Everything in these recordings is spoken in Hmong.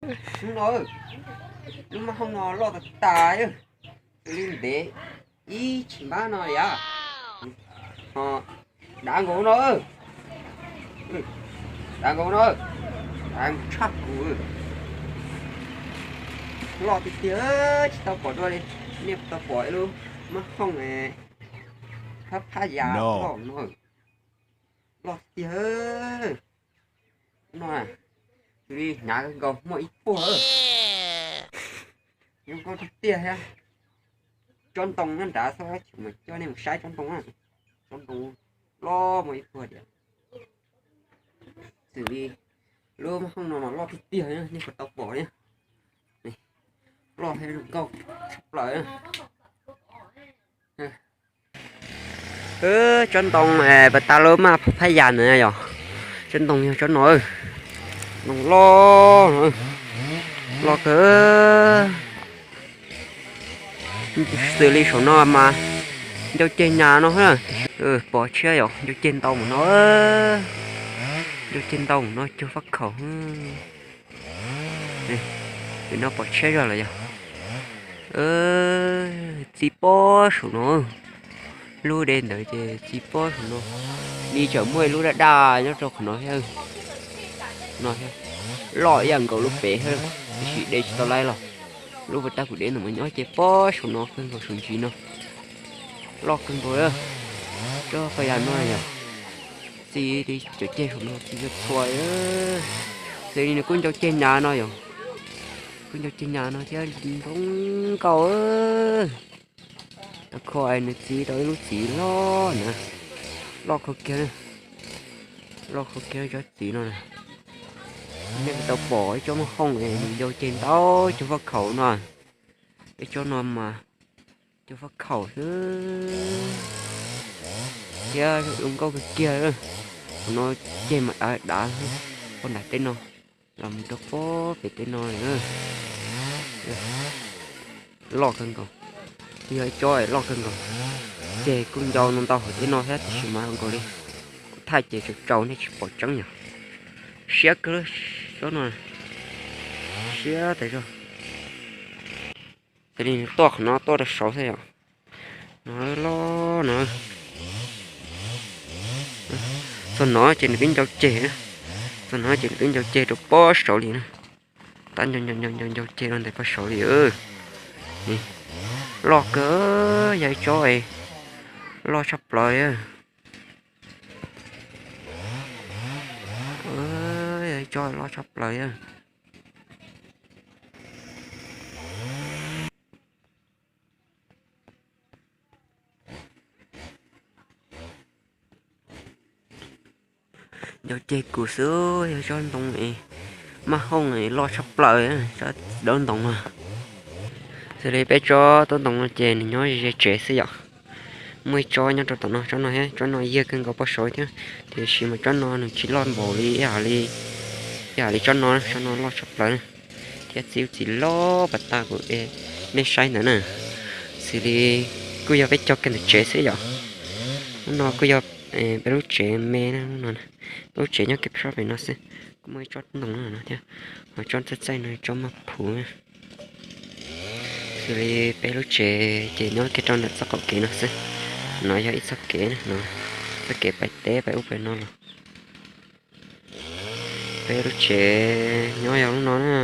Hnub no, lub maj hooj no loj tas tas, xws li ntev ib chim npab no yom. Dav nkaus no, dav nkaus no, dav tshaj kuv. Loj tiag tiag, tsis tau pom dua li. Nej puas tau pom ib lub maj hooj phab phab yas loj no? Loj tiag tiag. No, xws li hnyav kawg nkaus, muaj ib puag. Zoo nkauj tiag tiag thiab. Tsob ntoo nyob nrad, txhob mus coj nej mus saib tsob ntoo na. Tsob ntoo loj, muaj ib puag diam. Xws li lub maj hooj no mas loj tiag tiag, nej puas tau pom li. Loj thiab zoo nkauj tshaj plaws. Tsob ntoo pas tas lub maj phab yas ntawd yog, tsob ntoo yog tsob no, ntoo loj, loj kawg. Xws li saum no mas ncau ceg nyas no, pom tshiab yog ncau ceg ntau mus no, ncau ceg ntau mus no cuag faj khaum. Pem no pom tshiab zog lawm yog, txiv pob saum no. Lub de ntawd ces txiv pob saum no. Li tseem muaj ib lub daj daj nyob rau qhov no thiab. No thiab, loj ib yam nkaus lub pem thiab, tiam sis de tsis tau laib los. Lub pas tag kuv de ntawm no nyob ces pob saum no kawg nkaus, saum ntsis no. Loj kawg nkaus. Tsob faj yas no yog txiv cov ceg saum no txiv txhua txhua. Xws li nws kuj ncau ceg nyas no yog, kuj ncau ceg nyas no thiab, zoo nkauj. Tau kho nws txiv tau ib lub txiv loj na, loj kawg kiag, loj kawg kiag tsob txiv no na. Nej tau pom ib tsob maj hooj nws ncau ceg ntau cuag faj khaum no, ib tsob no mas cuag faj khaum xwb. Thiab zoo nkauj kawg kiag. Qhov no ceg mas dav dav, pog nram tej no los mus rau pog pem tej no. Loj kawg nkaus, yog ib tsob loj kawg nkaus. Ceg kuj ncau no ntau hauv tej no thiab tiam sis mas zoo nkaus li kuv thaij ces tsaus tsaus nej tsis pom tseeb yog. Siab kawg tsob no, siab tas zog. Cia li tuaj qhov no tuaj rau saud xwb yom. No loj no. Txog no ces nws twb ncau ceg, txog no ces nws twb ncau ceg rau pob saud li na. Tab ncau ncau ncau ncau ceg rau ntawm pob saud li. Loj kawg, yog ib tsob loj tshaj plaws. Yog ib tsob loj tshaj plaws. Ncau ceg kuv xwb, yog tsob ntoo maj hooj loj tshaj plaws, tsob daub ntoo no. Xws li peb tsob taub ntoo no ces nws nyob ze tsev xwb yom. Muaj ib tsob nyob rau tom no, tsob no thiab, tsob no yog kawg nkaus pob saud thiab, tiam sis mas tsob no nws tsis loj npaum li ib yam li, ib yam li tsob no, tsob no loj tshaj plaws na. Thiab txiv txiv loj pas tag kuv de nej saib ntawd na. Xws li kuj yog peb cog kiag ntawm tsev xwb yom. Lub no kuj yog peb lub tsev me na, lub no, peb lub tsev nyob kiag sab pem no xwb. Kuj muaj ib tsob ntoo no thiab, ho tsob txaij txaij no tsob maj phuv. Xws li peb lub tsev ces nyob kiag rau ntawm txoj qaum kev no xwb. No yog ib txoj kev no, txoj kev pais teb pais ub pais no los. Peb lub tsev nyob yog lub no na,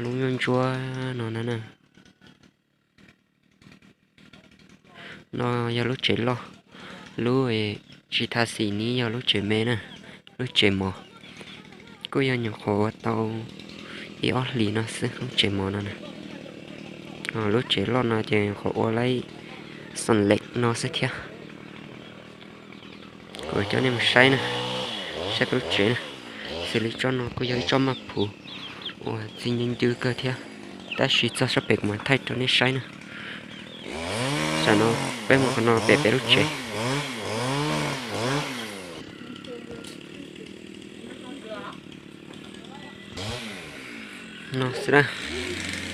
lub ntsuab ntsuab no na. No yog lub tsev loj, lub tsis tau xim ni yog lub tsev me na, lub tsev mov. Kuj yog nyuam qhuav ua tau ib ob hlis no xwb lub tsev mov no na. Lub tsev loj no ces nyuam qhuav ua lawm xees lem no xwb thiab. Kuv coj nej mus saib na, saib peb lub tsev na. Xws li tsob no kuj yog ib tsob maj phuv uas txi ncw ncw kawg thiab, tab sis txog sab pem kuv mam thaij rau nej saib na. Tam no peb mus qhov no pem peb lub tsev. No xwb na,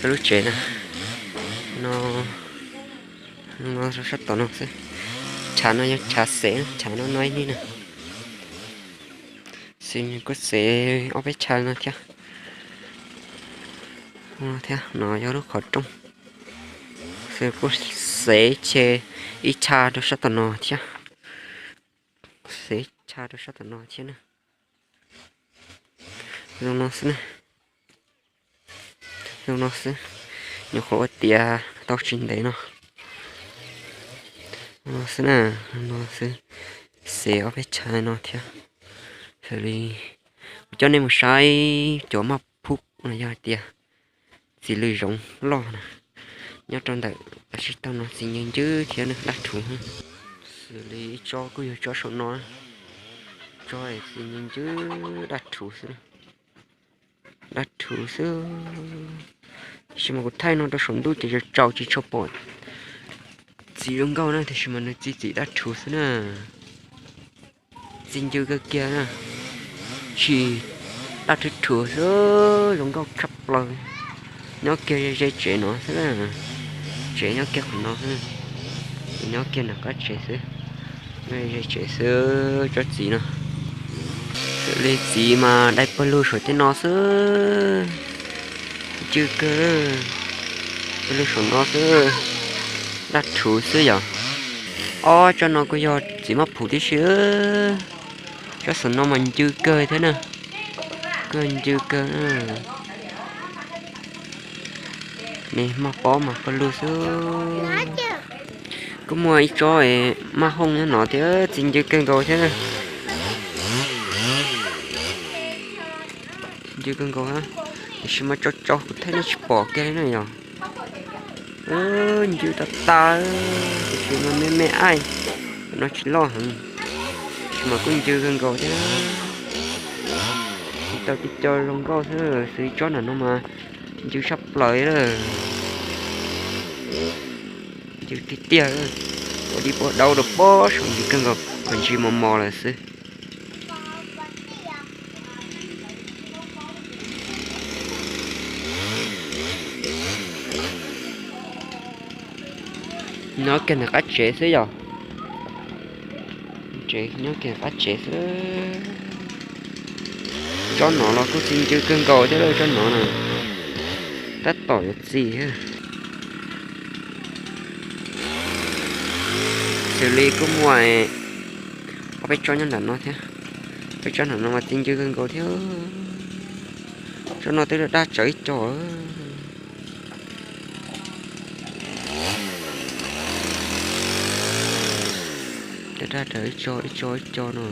peb lub tsev na. No, no sab tom no xwb. Chav no yog chav xev, chav no no ib hnub na. Xwb kuj xev ob peb chav no thiab. Thiab no yog lub qhov rooj, xwb kuj xev che ib chav rau sab tom no thiab, xev chav rau sab tom no thiab na. Zoo no xwb na, zoo no xwb, nyuam qhuav ua tiav tau tsis ntev no. Zoo no xwb na, no xwb, xev ob peb chav no thiab. Xws li kuv coj nej mus saib cov maj phub no yog hais tias txiv lws zoov loj na, nyob rau ntawm lawv sib tau no txiv ncw ncwb thiab na, dab rhuv. Xws li ib tsob kuj yog tsob saum no, tsob txiv ncw ncwb dab rhuv xwb, dab rhuv xwb. Tab sis mas kuv thaij no rau saum ntuj ces tsaus tsaus tsis tshua pom txiv zoo nkauj na, tiam sis mas nws txi txiv dab rhuv xwb na. Txi ncw kawg kiag na, tsis, dab rhuv rhuv xwb, zoo nkauj tshaj plaws. Nyob kiag ze ze tsev no xwb na, tsev nyob kiag qhov no xwb, nyob kiag nram qab tsev xwb, nyob ze tsev xwb tsob txiv no. Xws li txiv mas dai pawg lug saum tej no xwb, ncw kawg, pawg lug saum no xwb, dab rhuv xwb yom. Ob tsob no kuj yog txiv maj phum tib si, tsob saum no mas ncw kawg thiab na, kuj ncw kawg. Nws maj pob mas pawg lug xwb. Kuj muaj ib tsob maj hooj nyob no thiab txi ncw kawg nkaus thiab na, ncw kawg nkaus, tiam sis mas tsaus tsaus kuv thaij nej tsis pom kiag li na yom. Ncw tas tas, tiam sis mas me me aij, no tsis loj heev, tiam sis mas kuj ncw kawg nkaus thiab. Tsis tau tib co zoo nkauj xwb, xws li tsob nram no mas ncw tshaj plaws lawm. Ncw tiag tiag, ua dib pua dau rau pob saum ncw kawg nkaus, qhov ntsis mos mos lawm xwb. Nyob kiag ntawm qab tsev xwb yom. Tsev nyob kiag qab tsev xwb. Tsob no los kuj txi ncw kawg nkaus thiab lawm, tsob no na, tab tom yuav txi thiab. Xws li kuj muaj ob peb tsob nyob nram no thiab, peb tsob nram no mas txi ncw kawg nkaus thiab. Tsob no twb daj tsawv ib co, daj daj tsawv ib co ib co ib co no.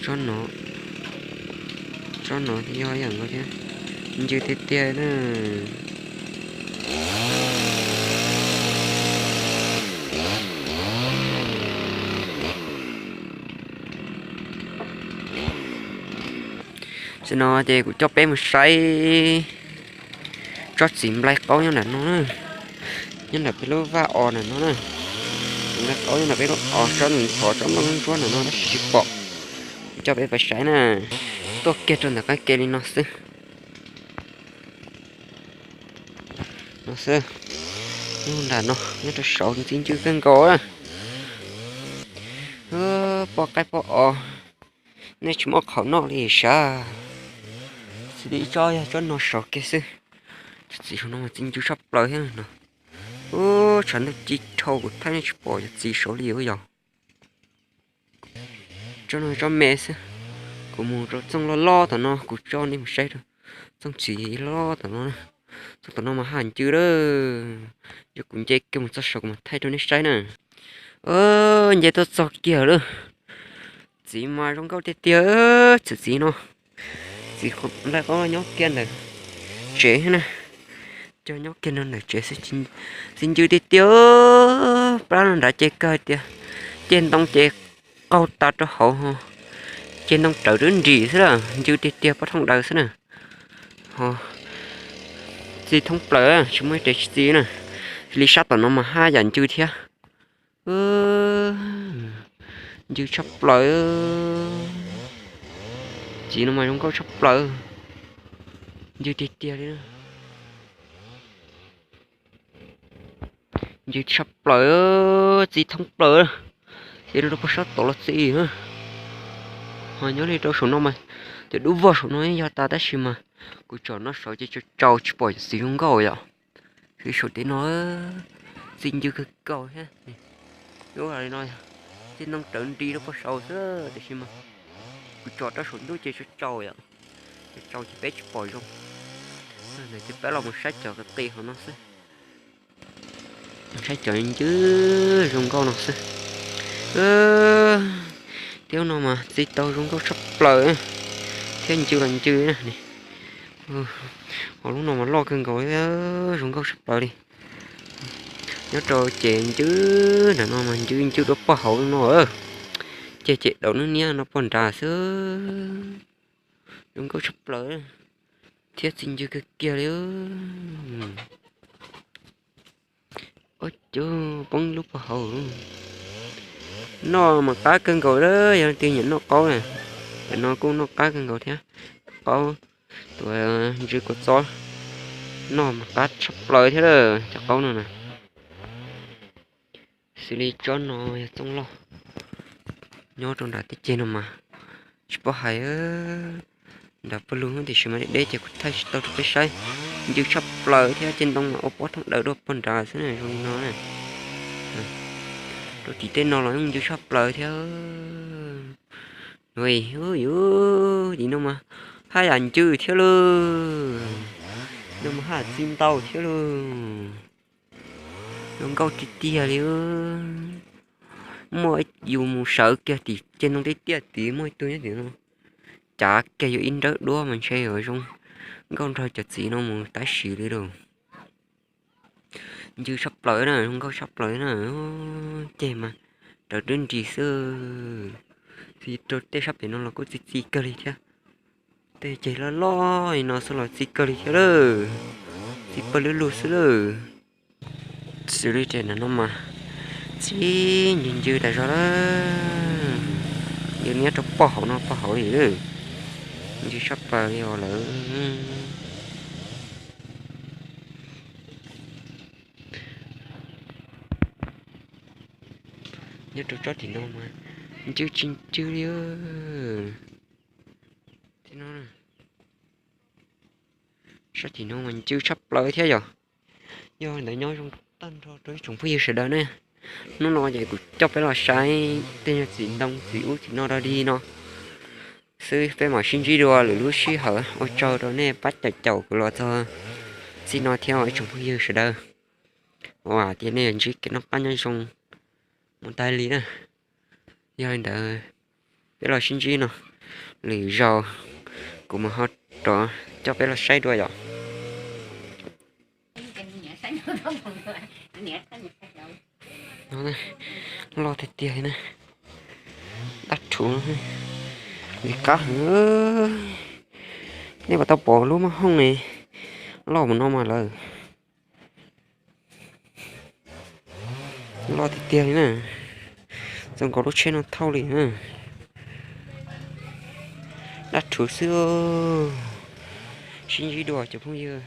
Tsob no, tsob no yog ib yam nkaus thiab, ncw tiag tiag na. Tam no ces kuv coj peb mus saib tsob txiv nplai qaub nyob nram no na, nyob nram peb lub vaj os nram no na. Txiv nplai qaub nyob nram peb lub os, tsob nws thov tsob nplooj ntsuab nram no tab sis tsis pom. Kuv coj peb pais saib na, tuaj kiag rau ntawm qab ke li no xwb. No xwb, nyob nram no, nyob rau saud ntxi ncw kawg nkaus. Pob qaib pob os, nej tsis muaj qhov noj li sav. Xws li ib tsob yog tsob no saud kiag xwb. Tsob txiv saud no mas txi ncw tshaj plaws thiab no. Ub, tshav ntuj ci dhau kuv thaij nej tsis pom cov txiv saud li ua yog. Tsob no tsob me xwb. Kuv mus rau txooj loj loj tom no, kuv coj nej mus saib rau txooj txiv loj tom no. Txooj tom no mas haj ncw lawm. Yog kuv nce kiag mus txog saud kuv mam thaij rau nej saib na. Nce tuaj txog kiag lawm. Txiv mas zoo nkauj tiag tiag, txiv txiv no. Txiv nplai qaub nyob kiag ntawm tsev na. Cog nyob kiag no ntawm tsev xwb, txi ncw tiag tiag. Plab no nrad ces kawg tias ceg ntoo ces qaug tas rau hauv, ceg ntoo rawv rwb nrim xwb lawm, ncw tiag tiag pob thooj daws xwb na. Ho txi thoob plaws, tsis muaj ib rev tsis txi na. Li sab tom no mas haj yam ncw thiab. Ncw tshaj plaws. Txiv no mas zoo nkauj tshaj plaws. Ncw tiag tiag li. Ncw tshaj plaws, txi thoob plaws. Txi rau puag sab tod los txi. Ho nyob li rau saum no mas Cov dub vog saum no yog tas tab sis mas kuv tsom no saud ces tsaus tsaus tsis pom cov txiv zoo nkauj yom. Saum tej no txiv ncw kawg nkaus thiab. Lub li no, tej ntoo rawv nris rau pem saud xwb tiam sis mas kuv tsom rau saum ntuj ces tsaus tsaus yom. Tsaus tsaus ces peb tsis pom zoo. Ces peb los mus saib cov qis qis hauv no xwb. Saib cov ncw zoo nkauj no xwb. Thiab no mas txi tau zoo nkauj tshaj plaws thiab ncw los ncw na. Ho lub no mas loj kawg nkaus, zoo nkauj tshaj plaws li. Nyob rau ces ncw nram no mas ncw ncw rau pem hauv no. Ces ces daus nws niab no pem nrad xwb. Zoo nkauj tshaj plaws thiab txi ncw kawg kiag li. Ua cas poob lub pem hauv. Noj mas qab kawg nkaus, yog leej twg nyiam noj qaub na, pem no kuj noj qab kawg nkaus thiab. Qaub, tuav ntsis kua txob, noj mas qab tshaj plaws thiab lawm cov qaub no na. Xws li tsob no yog txooj loj, nyob rau nram tej ceg no mas tsis paub hais. Nram pawg lug tiam sis mas deb deb ces kuv thaij tsis tau rau peb saib. Ncw tshaj plaws thiab, ces ntoo mas ua pob thooj daws dua pem nrad xwb na, zoo li no na. Rau tim tej no los yeej ncw tshaj plaws thiab. Tim no mas haj yam ncw thiab lauj. No mas haj yam txi ntau thiab lauj. Zoo nkauj tiag tiag li. Muaj yus mus sawv kiag tim ceg ntoo tiaj tiaj tid muaj ib tug nyob tim no, cav kiag yus ib nrawb duab mas ntshe yuav zoo nkauj nrog cov txiv no mus tab sis li lauj. Ncw tshaj plaws na, zoo nkauj tshaj plaws na. Ceg mas rawv dub nris xwb. Txi rau tej sab pem no los kuj txi txi kawg li thiab. Tej ceg loj loj li no xwb los txi kawg li thiab lawm. Txi pawg lug lug xwb lawm. Xws li tej no mas txi ncw ncw tas zog lawm. Ncw nyob rau pem hauv no pem hauv li. Ncw tshaj plaws li os lawm. Nyob rau tsob tim no mas ncw tsis ncw li. Tsob tim no mas ncw tshaj plaws thiab yom. Yog li ntawd nyob zoo tag nrho rau ib tsoom phooj ywg sawv daws ne. Hnub no ces kuv coj peb los saib tej nyuag txiv ntoo txiv ub txiv no rau dig no xwb, peb mam sib ntsib dua lwm lub sij hawm. Ua tsaug rau nej pab caum caum kuv los txog txij no thiab ib tsoom phooj ywg sawv daws. Ua tias nej yuav ntsib kev noj qab nyob zoo mus tag li na. Yog li ntawd peb los sib ntsib no, lwm zaus kuv mam ho rov coj peb los saib dua yom. Loj tiag tiag li na. Dab rhuv, qab heev. Nej puas tau pom lub maj hooj ne, loj mus no mas lawm. Loj tiag tiag li na. Txaus nkaus lub tsheb no thauj li na. Dab rhuv xwb. Sib ntsib dua cov phooj ywg.